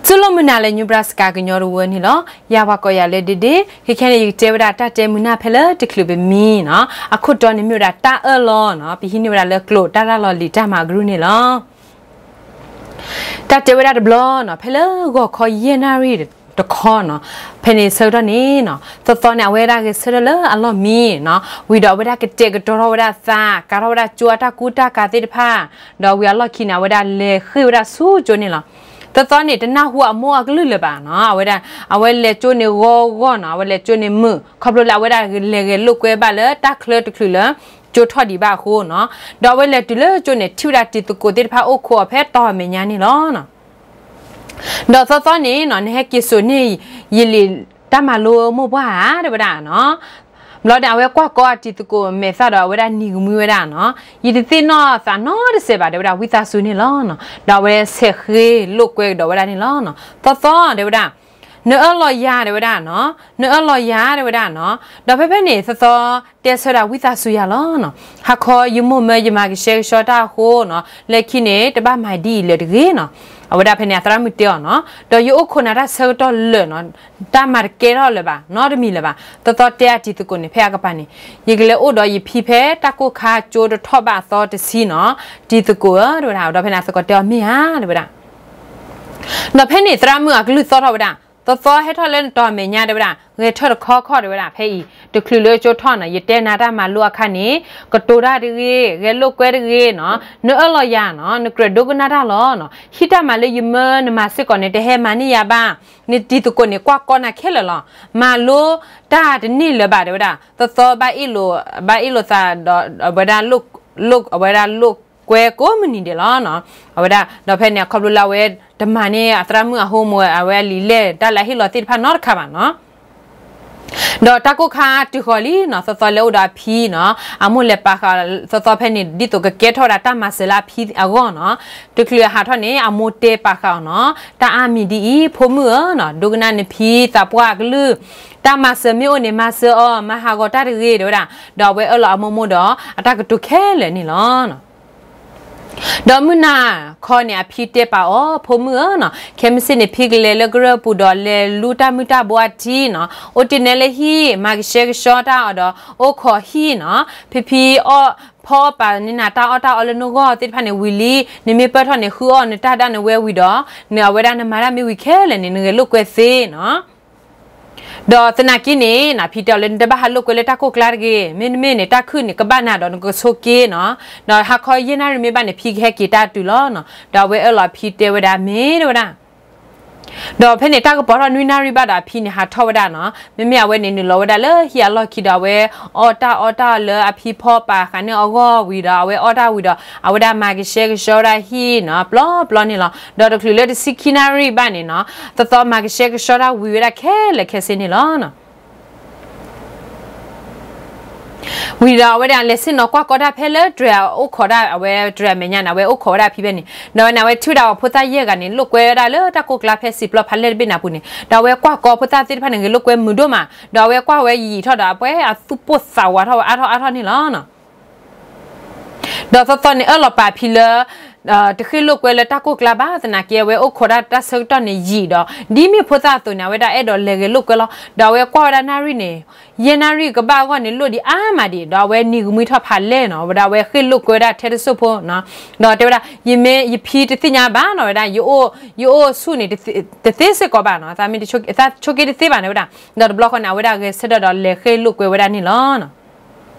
စူလိမုၢ်နၤလၢ Nebraska ကညီတဝၢန့ၣ်လီၤ. ယၤပှၤကိးယၤလၢ ဒ့ဒ့, ခဲခဲန့ၣ် ယကတဲဝဲဒၣ်တၢ်တဲမုာ်နၢ်ဖဲလၢတချုးပမံနီၤ, အခိၣ်တီန့ၣ်မ့ၢ်ဝဲဒၣ်တၢ်အၢၣ်လီၤနီၤ, ပဟံးန့ၢ်ဝဲဒၣ်လၢကျိာ်တၢ်ရၤလီၤလံာ်တၢ်မၤအကရူၢ်န့ၣ်လီၤ. တၢ်တဲဝဲဒၣ်တဘျီနီၤ, ဖဲလၢဂီၤခီယဲၢ်နၣ်ရံၣ်တခီနီၤ, ဖဲန့ၣ်ဆၢကတီၢ်န့ၣ်နီၤ, သီသီန့ၣ် အဝဲဒၣ်ဂဲၤဆၢထၢၣ်လၢအလီၢ်မံနီၤ, ဝံၤဒီးအဝဲဒၣ်ကတဲာ်ကတီၤထီၣ်ဝဲဒၣ်သး, ကၤထီၣ်ဝဲဒၣ်ကၠိအတၢ်ကူတၢ်ကၤသ့ၣ်တဖၣ်, ဒီးဝံၤအလီၢ်ခံန့ၣ် အဝဲဒၣ်လဲၤဃ့ၢ်ဝဲဒၣ်ဆူကၠိန့ၣ်လီၤ. သီသီန့ၣ် တနၢ်ဟူအမိၢ်အကလုၢ်လၢၤဘၣ်နီၤ, အဝဲဒၣ် အဝဲလဲၤကၠိန့ၣ်ဂီၤဂီၤနီၤ, အဝဲလဲၤကၠိန့ၣ်မုာ်, ခီဖျိလၢအဝဲဒၣ်လဲၤဂဲၤလိာ်ကွဲဘၣ်လၢတၢ်ချၢတချုးလၢ ကၠိထီၣ်ဒံးဘၣ်အဃိနီၤ, ဒီးအဝဲလဲၤတုၤလၢကၠိန့ၣ် ထံၣ်ဝဲဒၣ်တံၤသကိးသ့ၣ်တဖၣ်အိၣ်ခိးအီၤဖဲတီၤအမဲာ်ညါန့ၣ်လီၤ. ဒီးသီသီန့ၣ်နီၤ, နဟဲက့ၤစိာ်န့ၢ်ယလံာ်တၢ်မၤလိမိၢ်ပှၢ်ဧါ တဲဝဲဒၣ်နီၤ. ဘျီန့ၣ် အဝဲကွၢ်ကီအတံၤသကိးမဲာ်သၣ်ဒီး အဝဲဒၣ်နံၤကမှံဝဲဒၣ်နီၤ, ယတသ့ၣ်နီၣ်သးနီတစဲးဘၣ် တဲဝဲဒၣ် ဝံသးစူၤန့ၣ်လီၤ. ဒီးအဝဲဆဲးဃ့လိာ်ကွဲကဒီးဝဲဒၣ်န့ၣ်လီၤ. သီသီတဲဝဲဒၣ် နအၢၣ်လီၤယၤ တဲဝဲဒၣ်နီၤ, နအၢၣ်လီၤယၤ တဲဝဲဒၣ်နီၤ. ဒီးဖဲဖဲန့ၣ် သီသီတဲဆၢဒၣ် ဝံသးစူၤယၤလီၤနီၤ, ဟါခီယမိၢ်မၢယမၤကဆှဲကဆှီတၢ်အဃိနီၤ, လၢခံန့ၣ် တဘၣ်မၤဒ်အံၤလၢၤတဂ့ၤနီၤ. အဝဲဒၣ်ဖဲန့ၣ် အသရၣ်မုၣ်တဲအီၤနီၤ, ဒီးယအိၣ်ခိးနၤတၢ်ဆၢကတီၢ်လၢာ်နီၤ, တၢ်မၤတကဲထီၣ်လၢၤဘၣ်, နီတမံၤလၢၤဘၣ်. သီသီတဲအတံၤသကိးန့ၣ် ဖဲအကပၤန့ၣ်, ယကလဲၤအိၣ်ဒီးယဖံဖဲတၢ်ကိၢ်ခါကၠိတထီၣ်ဘၣ်အသီတဆံနီၤ, တံၤသကိးဧၢ တဲဝဲဒၣ်. ဒီးဖဲန့ၣ် သကိးတဲအီၤ မ့ၢ်ဧါ တဲဝဲဒၣ်. ဒီးဖဲန့ၣ် သရၣ်မုၣ်အကလုၢ်သီၣ်ထီၣ်ဝဲဒၣ်, သီသီဟဲထီၣ်လၢနတီၤအမဲာ်ညါ တဲဝဲဒၣ်, ဂဲၤထၢၣ်တခီခီ တဲဝဲဒၣ်, ဖဲအံၤ တချုးလၢကၠိထီၣ်နီၤ, ယတဲနၤတၢ်မၤလိအခါန့ၣ်, ကတိၤတၢ်တဂ့ၤ, ဂဲၤလိာ်ကွဲတဂ့ၤနီၤ, နအၢၣ်လီၤယၤနီၤ, နကြၢးဒိကနၣ်တၢ်လီၤနီၤ, ဟံၣ်တၢ်မၤလၢယမၢနမၤစ့ၢ်ကီးန့ၣ် တဟဲမၤန့ၢ်ယၤဘၣ်, နတံၤသကိးန့ၣ် ကွၢ်ကီနၤခဲလၢာ်လီၤ, မၤလိတၢ်တန့ၢ်လၢၤဘၣ် တဲဝဲဒၣ်. သီသီဘၣ်အ့ၣ်လိာ်သးဒီး အဝဲဒၣ် အဝဲဒၣ်လိာ်ကွဲကိးမုၢ်နံၤဒဲးလီၤနီၤ. အဝဲဒၣ် ဒီးဖဲန့ၣ် အခီဖျိလၢအဝဲတမၤန့ၢ်အသရၣ်မုၣ်အဟိမိၢ် အဝဲအလံာ်လဲၢ်တၢ်လၢအဟ့ၣ်လီၤသ့ၣ်တဖၣ်နီတခါဘၣ်နီၤ. ဒီးတၢ်ကိၢ်ခါတုၤဃီၤလံနီၤ, သီသီလဲၤအိၣ်ဒီးအဖံနီၤ, အမိၢ်လဲၤပာ်ဃာ်သီသီဖဲန့ၣ် ဒ်သိးကကဲထီၣ်ဝဲဒၣ်တၢ်မၤစၢၤလၢအဖံအဂီၢ်နီၤ. တချုးအဟးထီၣ်န့ၣ် အမိၢ်တဲပာ်ဃာ်အီၤနီၤ, တၢ်အါမံၤဒ်အံၤ, ဖိမုၣ်ဧၢနီၤ, ဒိကနၣ်နဖံသးပှၢ်အကလုၢ်, တၢ်မၤစၢၤမ့ၢ်အိၣ်န့ၣ် မၤစၢၤအီၤ, မၤဟးဂီၤတၢ်တဂ့ၤ တဲဝဲဒၣ်. ဒီးအဝဲအၢၣ်လီၤအမိၢ်မိၢ်ဒီး အတၢ်ကတိၤခဲလၢာ်န့ၣ်လီၤ. ဒီးမုၢ်နၤခီန့ၣ် အဖံတဲပာ်အီၤ, ဖိမုၣ်ဧၢနီၤ, ခဲမုၢ်ဆ့ၣ်န့ၣ် ဖံကလဲၤလၢကရၢၢ်ပူၤဒီးလဲၤလူတၢ်မုၢ်တၢ်ဘိအထံနီၤ, အိၣ်တ့ၢ်နဲလၢဟံၣ်, မၤကဆှဲကဆှီတၢ်အီၤဒီး အိၣ်ခိးဟံၣ်နီၤ, ဖံဖံအီၣ်, ဖီအီၣ်ပာ်န့ၢ်နၤတၢ်အီၣ်တၢ်အီလၢနဂီၢ်သ့ၣ်တဖၣ်န့ၣ်ဝံၤလံ, နမ့ၢ်ပၢၢ်ထီၣ်န့ၣ် ဃုအီၣ်နတၢ်ဒၣ်နဝဲဝံၤဒီး, နအဝဲဒၣ်နမၤတၢ်မ့ၢ်ဝံၤခဲလၢာ်န့ၣ် နဂဲၤလိာ်ကွဲသ့နီၤ. ဒီးသနာ်က့န့ၣ် ဖံတဲအီၤလၢ နတဘၣ်ဟးလိာ်ကွဲလၢတၢ်ကိၢ်ကျါတဂ့ၤ, မ့တမ့ၢ်န့ၣ် တၢ်ခုၣ်န့ၣ်ကဘၣ်နၤဒီးနကဆိးက့နီၤ, ဒီးဟါခီယဲၢ်နၣ်ရံၣ်မ့ၢ်ဘၣ်န့ၣ် ဖံကဟဲက့ၤတၢ်တုၤလီၤနီၤ. ဒီးအဝဲအၢၣ်လီၤဖံတဲဝဲဒၣ် မ့ၢ်တဲဝဲဒၣ်. ဒီးဖဲန့ၣ် တၢ်ကပီၤထီၣ်နွံနၣ်ရံၣ်ဘၣ်ဒီး အဖံန့ၣ်ဟးထီၣ်ဝဲဒၣ်နီၤ, မ့မ့ၢ်အဝဲန့ၣ်နုာ်လီၤဝဲဒၣ်လၢဟံၣ်အလီၢ်ခံဒီး အဝဲအီၣ်တၢ်အီတၢ်လၢအဖံဖီပာ်ဃာ်န့ၢ်အဂီၢ်ဝံၤဒီး အဝဲအီၣ်တၢ်ဝံၤဒီး အဝဲဒၣ်မၤကဆှဲကဆှီဝဲဒၣ်ဟံၣ်နီၤ, ပျီပျီန့ၣ်လီၤ. ဒီးတချုးလၢတဆံခံနၣ်ရံၣ်ဘၣ်န့ၣ်နီၤ, သီသီမၤကဆှဲကဆှီတၢ်ဝံၤဝဲဒၣ်ခဲလၢာ်ခဲဆ့န့ၣ်လီၤ. ဝံၤဒီးအဝဲဒၣ်လဲၤဆ့ၣ်နီၤကွၢ်ကီတၢ်ဖဲလၢတြဲၤအိၣ်ခိးဒၣ် အဝဲတြဲၤအမဲာ်ညါန့ၣ် အဝဲအိၣ်ခိးဝဲဒၣ်ဖံဖဲန့ၣ်, ဒီးဝဲန့ၣ် အဝဲထံၣ်ဝဲဒၣ်အဖိသၣ်ယဲၢ်ဂၤန့ၣ် လိာ်ကွဲဝဲဒၣ်လၢတၢ်ကိၢ်ကျါဖဲစံာ်ပျီဖးလဲၢ်တဘ့ၣ်န့ၣ်အပူၤန့ၣ်, ဒီးအဝဲကွၢ်ကီဖိသၣ်သ့ၣ်တဖၣ်န့ၣ် ဂဲၤလိာ်ကွဲမုာ်ဒိၣ်မး, ဒီးအဝဲကွၢ်ဝဲယံာ်ထီၣ်ဒီး အပှဲၤအသူၣ်ပိၢ်သးဝးထီၣ်ဝဲအါထီၣ်အါထီၣ်န့ၣ်လီၤ. ဒီးသီသီန့ၣ် အၢၣ်လီၤပာ်ဖံလၢ တဃ့ၢ်လိာ်ကွဲလၢတၢ်ကိၢ်ကျါဘၣ်သနာ်က့ အဝဲအိၣ်ခိးဒၣ်တၢ်ဆၢကတီၢ်န့ၣ်ယံာ်ဒီး ဒ်မ့ၢ်ဖိသၣ်အသိးန့ၣ် အဝဲဒၣ်အဲၣ်ဒိးလဲၤဂဲၤလိာ်ကွဲလီၤ. ဒီးအဝဲကွၢ်ဝဲဒၣ်နၣ်ရံၣ်န့ၣ် ယဲၢ်နၣ်ရံၣ်ကဘၣ်အဂီၢ်န့ၣ် လိၣ်ဒံးအါမးဒံး, ဒီးအဝဲနံၤကမှံထီၣ်ဖးလဲၢ်နီၤ, ဝဲဒၣ်အဝဲဃ့ၢ်လိာ်ကွဲဝဲဒၣ်ထဲတစိၢ်ဖိနီၤ, ဒီးတဲဝဲဒၣ် ယမ့ၢ်ယဖံတသ့ၣ်ညါဘၣ်နီၤ, ဝဲဒၣ် ယအိၣ်ဆူၣ်န့ၣ် တသ့စ့ၢ်ကီးဘၣ်နီၤ, သးမ့ၢ်ဆိးက့တသ့ဘၣ်န့ၣ်ဝဲဒၣ်, ဒီးတဘျီဃီန့ၣ် အဝဲဒၣ်ဂဲၤဆၢထၢၣ်ဒီးလဲၤဃ့ၢ်လိာ်ကွဲဝဲဒၣ်န့ၣ်လီၤ.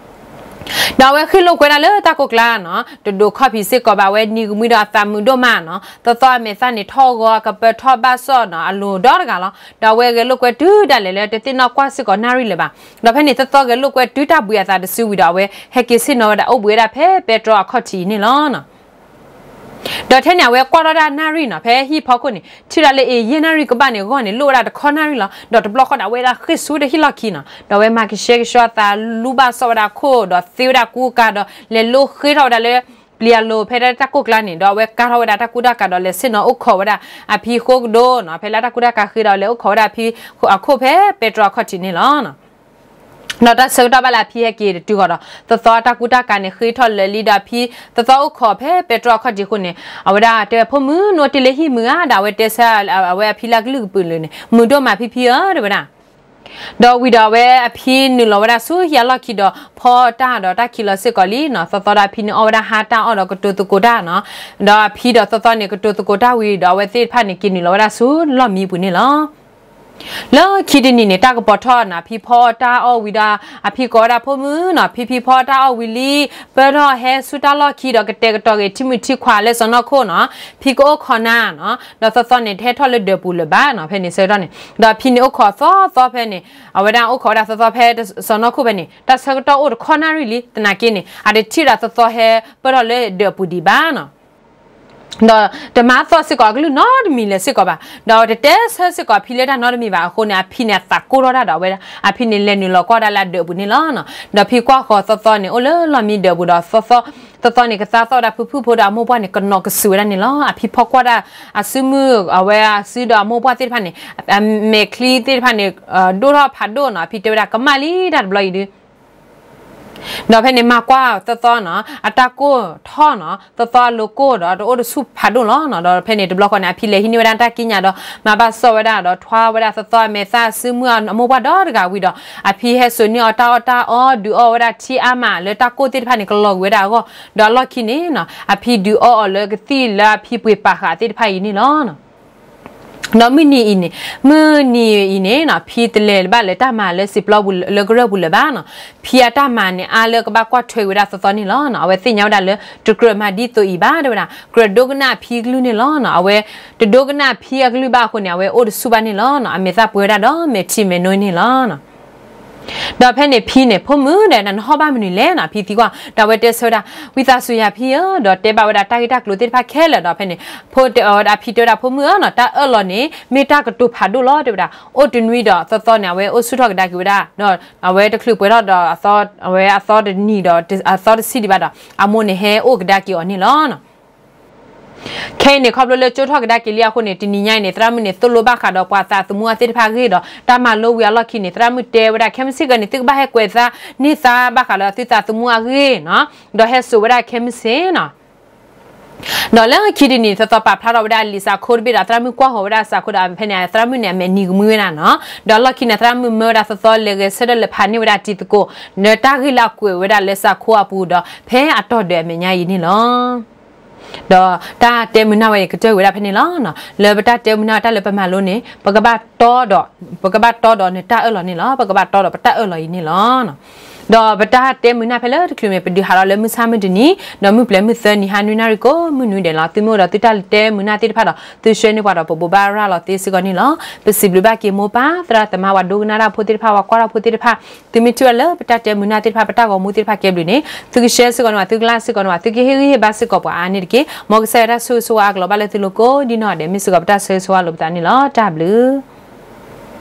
ဒီးအဝဲဃ့ၢ်လိာ်ကွဲဒၣ်လၢတၢ်ကိၢ်ကျါနီၤ, တဒိးခီၣ်ဖံးစ့ၢ်ကီးဘၣ်, အဝဲနံၤကမှံဒီးအသးမုာ်ဒိၣ်မးနီၤ, သီသီအမဲာ်သၣ်န့ၣ်ထီၣ်ဂီၤ အကပၢၤထီၣ်ဘၣ်စီၣ်နီၤ, အလိၤဒီတဂၤလီၤ. ဒီးအဝဲဂဲၤလိာ်ကွဲတုၤဒၣ်လဲာ်လၢတသ့ၣ်နီၣ်ကွၢ်စ့ၢ်ကီးနၣ်ရံၣ်လၢၤဘၣ်. ဒီးဖဲန့ၣ်သီသီဂဲၤလိာ်ကွဲတုၤတၢ်ဘှံးအသးတစုဝံၤဒီး အဝဲဟဲက့ၤဆ့ၣ်နီၤဝဲဒၣ်အိၣ်ဘှံးဝဲဒၣ်ဖဲပဲတြီအခီၣ်ထံးအံၤန့ၣ်လီၤ. ဒီးထဲန့ၣ် အဝဲကွၢ်ထီၣ်ဒၣ်နၣ်ရံၣ်နီၤ, ဖဲဟံၣ်ဖီခိၣ်န့ၣ် ထံၣ်ဒၣ်လၢအ့ၣ် ယဲၢ်နၣ်ရံၣ်ကဘၣ်န့ၣ် အဂီၢ်န့ၣ် လိၣ်ဝဲဒၣ်တခီနၣ်ရံၣ်လီၤ. ဒီးတဘျီဃီဒီး အဝဲဒၣ်ဃ့ၢ်ဆူတဟံၣ်လီၢ်ခံနီၤ, ဒီးအဝဲမၤကဆှဲကဆှီအသး လူဘၣ်စီၣ်ဝဲဒၣ်ခိၣ် ဒီးသ့ဝဲဒၣ်ကူကၤ ဒီးလဲၤလိဃ့ထီၣ်ဝဲဒၣ်လၢ ပျံၤအလိၤဖဲဒၣ်တၢ်ကိၢ်ကျါန့ၣ်, ဒီးအဝဲကၤထီၣ်ဝဲဒၣ်တၢ်ကူတၢ်ကၤ ဒီးလဲၤဆ့ၣ်နီၤအိၣ်ခိးဝဲဒၣ်အဖံဃိကဒိနီၤ, ဖဲလၢတၢ်ကူတၢ်ကၤဃ့ဒီး လဲၤအိၣ်ခိးဝဲဒၣ်အဖံအခိၣ်ဖဲပဲတြီအခီၣ်ထံးန့ၣ်လီၤ. ဒီးတၢ်ဆၢကတီၢ်ဘၣ်လၢအဖံဟဲက့ၤတတုၤဃီၤဒီး သီသီတၢ်ကူတၢ်ကၤန့ၣ် ဃ့ထီၣ်လၢာ်လံဒီးအဖံ သီသီအိၣ်ခိးဖဲပဲတြီအခီၣ်ထံးအဃိန့ၣ် အဝဲဒၣ်တဲဝဲ ဖိမုၣ် နအိၣ်တ့ၢ်လၢဟံၣ်မုာ်ဧါ ဒီးအဝဲတဲဆၢ အဝဲအဖံလၢအကလုၢ်ကပုာ်လၢာ်န့ၣ် မုာ်ဒိၣ်မးဖံဖံဧၢ တဲဝဲဒၣ်. ဒီးဝံၤဒီးအဝဲအဖံနုာ်လီၤဝဲဒၣ်ဆူဟံၣ်အလီၢ်ခံဒီး ဖီတၢ်ဒီးတၢ်ခံးလီၤစ့ၢ်ကီးလံနီၤ. သီသီဒီးအဖံန့ၣ်အီၣ်ဝဲဒၣ်ဟါတၢ်အီၣ်ဒီးကတိၤသကိးတၢ်နီၤ. ဒီးအဖံဒီးသီသီန့ၣ် ကတိၤသကိးတၢ်ဝံၤဒီး အဝဲသ့ၣ်တဖၣ်န့ၣ် က့ၤနုာ်လီၤဝဲဒၣ်ဆူလီၢ်မံပူၤန့ၣ်လီၤ. လၢခံတနံၤန့ၣ် တၢ်ကပီၤထီၣ်နီၤ အဖံဖီအီၣ်တၢ်အီၣ်ဝံၤဒီး အဖံကိးဝဲဒၣ် ဖိမုၣ်နီၤ ဖံဖံဖီအီၣ်တၢ်အီၣ်ဝံၤလံ ပၢၢ်ထီၣ်ဟဲဆူတၢ်လီၢ်ခံဒီး ကတဲာ်ကတီၤက့ၤထံမုၢ်ထံခွးလၢစီၢ်နီၤခိၣ်နီၤ ဖံကအိၣ်ခိးနၤနီၤ. ဒီးသီသီန့ၣ် တဟဲထီၣ်လၢဒၢးပူၤလၢၤဘၣ်နီၤ ဖဲန့ၣ်ဆၢကတီၢ်န့ၣ်. ဒီးအဖံန့ၣ်အိၣ်ခိးသီသီဖဲန့ၣ် အဝဲဒၣ်အိၣ်ခိးဝဲဒၣ်သီသီဖဲစီၢ်နီၤခိၣ်ဖဲန့ၣ် တၢ်ဆၢကတီၢ်အိၣ်တခီနၣ်ရံၣ်လံ သနာ်က့န့ၣ် အတထံၣ်ဝဲဒၣ်သီသီဟဲပၢၢ်ထီၣ်လၢဒၢးပူၤဒံးဘၣ်နီၤ. ဒီးတမၤသီၣ်စ့ၢ်ကီးအကလုၢ်နီတမံၤလၢၤစ့ၢ်ကီးဘၣ်. ဒီးတတဲဆၢစ့ၢ်ကီးအဖံလၢတၢ်နီတမံၤဘၣ်အဃိန့ၣ် အဖံန့ၣ်အသးကိၢ်ထီၣ်တၢ်ဒီးအဝဲဒၣ် အဖံန့ၣ်လဲၤနုာ်လီၤကွၢ်ဒၣ်လၢအဒၢးပူၤန့ၣ်လီၤ. ဒီးဖံကွၢ်ဃီၤသီသီန့ၣ် အိၣ်လၢလီၢ်မံဒၢးပူၤဒီး သီသီန့ၣ် ကသါသီၣ်ဝဲဒၣ်ဖုၣ်ဖုၣ်ဖိဒီးအမိၢ်ပှၢ်န့ၣ် ကနိးကစုာ်ဝဲဒၣ်န့ၣ်လီၤ. အဖံဖီကွၢ်ဒၣ်အစုမုၢ် အဝဲအစုဒီးအမိၢ်ပှၢ်သ့ၣ်တဖၣ်န့ၣ် အမဲာ်ချံသ့ၣ်တဖၣ်န့ၣ် ဒိၣ်ထီၣ်ဖးဒိၣ်နီၤ. အဖံတဲဝဲဒၣ် ကမၣ်လံတၢ်တဘျီအံၤဒု ဒီးဖဲန့ၣ်မၤကွၢ်သီသီနီၤ အတၢ်ကိၢ်ထီၣ်နီၤ သီသီအလိၤကိၢ်ဒီးတအိၣ်တဆူၣ်ဖးဒိၣ်လီၤနီၤ. ဒီးဖဲန့ၣ်တဘျီဃီန့ၣ် အဖံလဲၤဟံးန့ၢ်ဝဲဒၣ်တၢ်ကံးညာ်ဒီး မၤဘၣ်စီၣ်ဝဲဒၣ်ဒီးထွါဝဲဒၣ်သီသီအမဲာ်သၣ်အစုမုၢ်အမိၢ်ပှၢ်ဒီတဂၤဝံၤဒီး အဖံဟဲစိာ်န့ၢ်အီၤတၢ်အီၣ်တၢ်အီ ဒုးအီၣ်ဝဲဒၣ်ထံအါမးလၢတၢ်ကိၢ်သ့ၣ်တဖၣ်န့ၣ် ကလီၤကွံာ်ဝဲဒၣ်အဂီၢ် ဒီးအလီၢ်ခံန့ၣ်နီၤ အဖံဒုးအီၣ်အီၤလၢကသံၣ်လၢအဖံပှ့ၤပာ်ဃာ်သ့ၣ်တဖၣ်အံၤန့ၣ်လီၤ. ဒီးမုၢ်နံၤအံၤန့ၣ် မုၢ်နံၤအံၤန့ၣ်နီၤ ဖံတလဲၤဘၣ်လၢတၢ်မၤလၢစံာ်ပျီပူၤလၢကရၢၢ်ပူၤလၢၤဘၣ်နီၤ. ဖံအတၢ်မၤန့ၣ် အါလၢကဘၣ်ကွၢ်ထွဲဝဲဒၣ်သီသီန့ၣ်လီၤ. အဝဲသ့ၣ်ညါဝဲဒၣ်လၢ တကြၢးမၤဒ်သိးအံၤဘၣ်တဲဝဲဒၣ် ကြၢးဒိကနၣ်ဖံအကလုၢ်န့ၣ်လီၤ. အဝဲတဒိကနၣ်ဖံအကလုၢ်ဘၣ်အဃိန့ၣ် အဝဲအိၣ်တဆူၣ်ဘၣ်န့ၣ်လီၤ. အမဲာ်သၣ်ပှဲၤဝဲဒၣ်ဒီးမဲာ်ထံမဲာ်နိန့ၣ်လီၤ. ဒီးဖဲန့ၣ်ဖံန့ၣ် ဖိမုၣ်ဒီး နဟီၣ်ဘၣ်မနုၤလဲၣ်နီၤ ဖံသံကွၢ် ဒီးအဝဲတဲဆၢဝဲဒၣ် ဝံသးစူၤယၤဖံဧၢ ဒီးတဲဘၣ်ဝဲဒၣ်တၢ်ဂ့ၢ်တၢ်ကျိၤသ့ၣ်တဖၣ်ခဲလၢာ်ဒီးဖဲန့ၣ် ဖိတဲအီၤဝဲဒၣ် ဖံတဲဝဲဒၣ် ဖိမုၣ်ဧၢနီၤ တၢ်အၢၣ်လီၤန့ၣ် မ့ၢ်တၢ်ကတိၤဖးဒိၣ်လီၤတဲဝဲဒၣ်. အိၣ်တနွံဒီးသီသီန့ၣ် အဝဲအိၣ်ဆူၣ်ထီၣ်ကဒါက့ၤဝဲဒၣ် ဒီးအဝဲတချုးပှဲၤထီၣ်ဒီး အဝဲအသီတနံၤဒီးအသီတဆံဒံးဘၣ်ဒီး အမိၢ်န့ၣ်ဟဲအိၣ်ကဒါက့ၤအီၤန့ၣ်လီၤ. ခဲအံၤန့ၣ် ခီဖျိလၢကၠိထီၣ်ကဒါက့ၤလံအဃိန့ၣ် တနံၤညါအံၤန့ၣ် သရၣ်မုၣ်န့ၣ် သိၣ်လိဘၣ်ဃးဒီးပှၤသးသမူအသ့ၣ်တဖၣ်အဂ့ၢ်ဒီး တၢ်မၤလိဝံၤအလီၢ်ခံန့ၣ် သရၣ်မုၣ်တဲဝဲဒၣ် ခဲမုၢ်ဆ့ၣ်ဂီၤန့ၣ် သုကဘၣ်ဟဲကွဲးသးန့ၢ်သါဘၣ်ဃးဒီးသုသးသမူအဂ့ၢ်နီၤ ဒီးဟဲစိာ်ဝဲဒၣ်ခဲမုၢ်ဆ့ၣ်နီၤ ဒီးလၢခံတနံၤ သီသီပာ်ဖျါထီၣ်ဝဲဒၣ်လံာ်စးခိတဘ့ၣ်ဒီး သရၣ်မုၣ်ကွၢ်ဃီၤဝဲဒၣ်စးခိဒီး ဖဲန့ၣ် သရၣ်မုၣ်န့ၣ် အမဲာ်နံၤကမှံဝဲဒၣ်နီၤ ဒီးအလီၢ်ခံန့ၣ် သရၣ်မုၣ်မၢဝဲဒၣ်သီသီလဲၤဂဲၤဆၢထၢၣ်လၢဖးန့ၢ်ဝဲဒၣ်တံၤသကိး လၢတၢ်ဂ့ၢ်လၢအကွဲးဝဲဒၣ်လၢစးခိအပူၤဒီး ဖဲအတီၢ်ဒၢးအမဲာ်ညါအံၤန့ၣ်လီၤ. ဒီးတၢ်တဲမုာ်နၢ်ဝဲအံၤကတၢၢ်ဝဲဒၣ်ဖဲန့ၣ်လီၤ. လၢပတၢ်တဲမုာ်နၢ်ဝဲတၢ်လၢပမၤလိန့ၣ် ပကဘၣ်တီဒီး ပကဘၣ်တီဒီးနတၢ်အၢၣ်လီၤန့ၣ်လီၤ. ပကဘၣ်တီဒီးပတၢ်အၢၣ်လီၤအံၤန့ၣ်လီၤ. ဒီးပတၢ်တဲမုာ်နၢ်ဖဲလၢတချုးမ့ၢ် ပဒုးဟးထီၣ်လၢမုၢ်ဆၣ်မုၢ်တနံၤ ဒီးမုၢ်ပျဲၤမုၢ်သၢနံၤ ဟါနွံနၣ်ရံၣ်ကိးမုၢ်နွံဒဲးလီၤ. သုမ့ၢ်အိၣ်ဒီးသုတၢ်တဲမုာ်နၢ်သ့ၣ်တဖၣ်ဒီး သုဆှၢန့ၢ်ပှၤဒီး ပဘိးဘၣ်ရၤလီၤသ့စ့ၢ်ကီးန့ၣ်လီၤ. ပစံးဘျုးဘၣ်က့ၤမိၢ်ပၢ်သရၣ်သမါ ပှၤဒိကနၣ်တၢ်ဖိသ့ၣ်တဖၣ် ပှၤကွၢ်တၢ်ဖိသ့ၣ်တဖၣ် သုမ့ၢ်ထံၣ်ဝဲလၢပတၢ်တဲမုာ်နၢ်သ့ၣ်တဖၣ် ပတၢ်ဂီၤမူသ့ၣ်တဖၣ်ကဲဘျုးန့ၣ် သုကshareစ့ၢ်ကီးန့ၣ်ဝဲ သုကlikeစ့ၢ်ကီးန့ၣ်ဝဲ သုကဟ့ၣ်ဂံၢ်ဟ့ၣ်ဘါစ့ၢ်ကီးပှၤအါန့ၣ်တက့ၢ်. မ်ကစၢ်ယွၤတၢ်ဆိၣ်ဂ့ၤဆိၣ်ဝါအါကလီၤဘၣ်လၢသုလိၤကိးဒ်နီၢ်ဒဲး မ့ၢ်စ့ၢ်ကီးပတၢ်ဆိၣ်ဂ့ၤဆိၣ်ဝါလိာ်ပသးန့ၣ်လီၤ. တၢ်ဘျုး